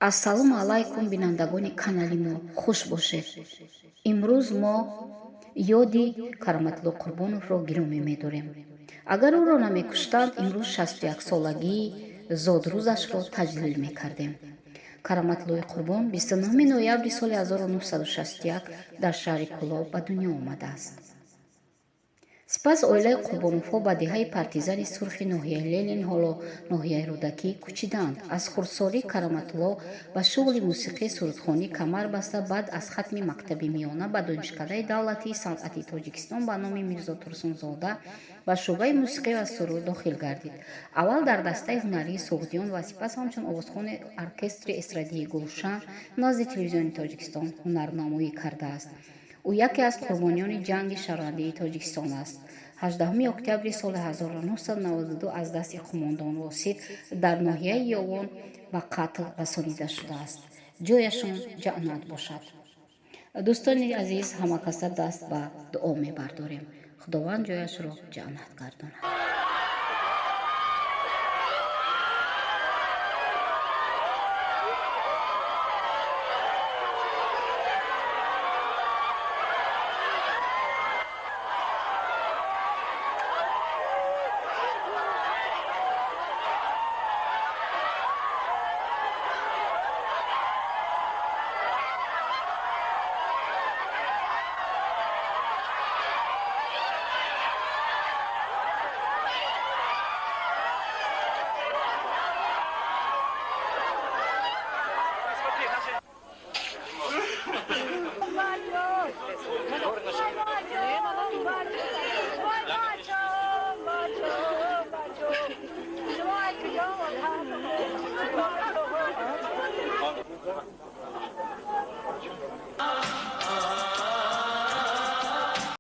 Ассалому алайкум, бинандагони канали мо, хуш бошед. Имрӯз мо ёди Кароматулло Қурбоновро гиромӣ медорем. Агар ӯро намекуштанд, имрӯз 61-солагии зодрӯзашро таҷлил мекардем. Кароматуллои Қурбон 29 ноябри соли 1961 дар шаҳри Кӯлоб ба дунё омадааст. Сипас оилаи Қурбоновҳо ба деҳаи Партизани Сурхи ноҳияи Ленин, ҳоло ноҳияи Рӯдакӣ, кӯчиданд. Аз хурдсолӣ Кароматулло ба шуғли мусиқӣ, сурудхонӣ камар баста, баъд аз хатми мактаби миёна ба Донишкадаи давлатии санъати Тоҷикистон ба номи Мирзо Турсунзода ба шӯъбаи мусиқӣ ва суруд дохил гардид. Аввал дар дастаи ҳунарии Суғдиён ва сипас ҳамчун овозхони оркестри эстрадии Гулшан назди Телевизиони Тоҷикистон ҳунарнамоӣ кардааст. Ӯ яке аз қурбониёни ҷанги шаҳрвандии Тоҷикистон аст. 18 октябри соли 1992 аз дасти қумондон Восит дар ноҳияи Ёвон ба қатл расонида шудааст. Ҷояшон ҷаннат бошад. Дӯстони азиз, ҳамакаса даст ба дуо мебардорем, Худованд ҷояшро ҷаннат гардонад.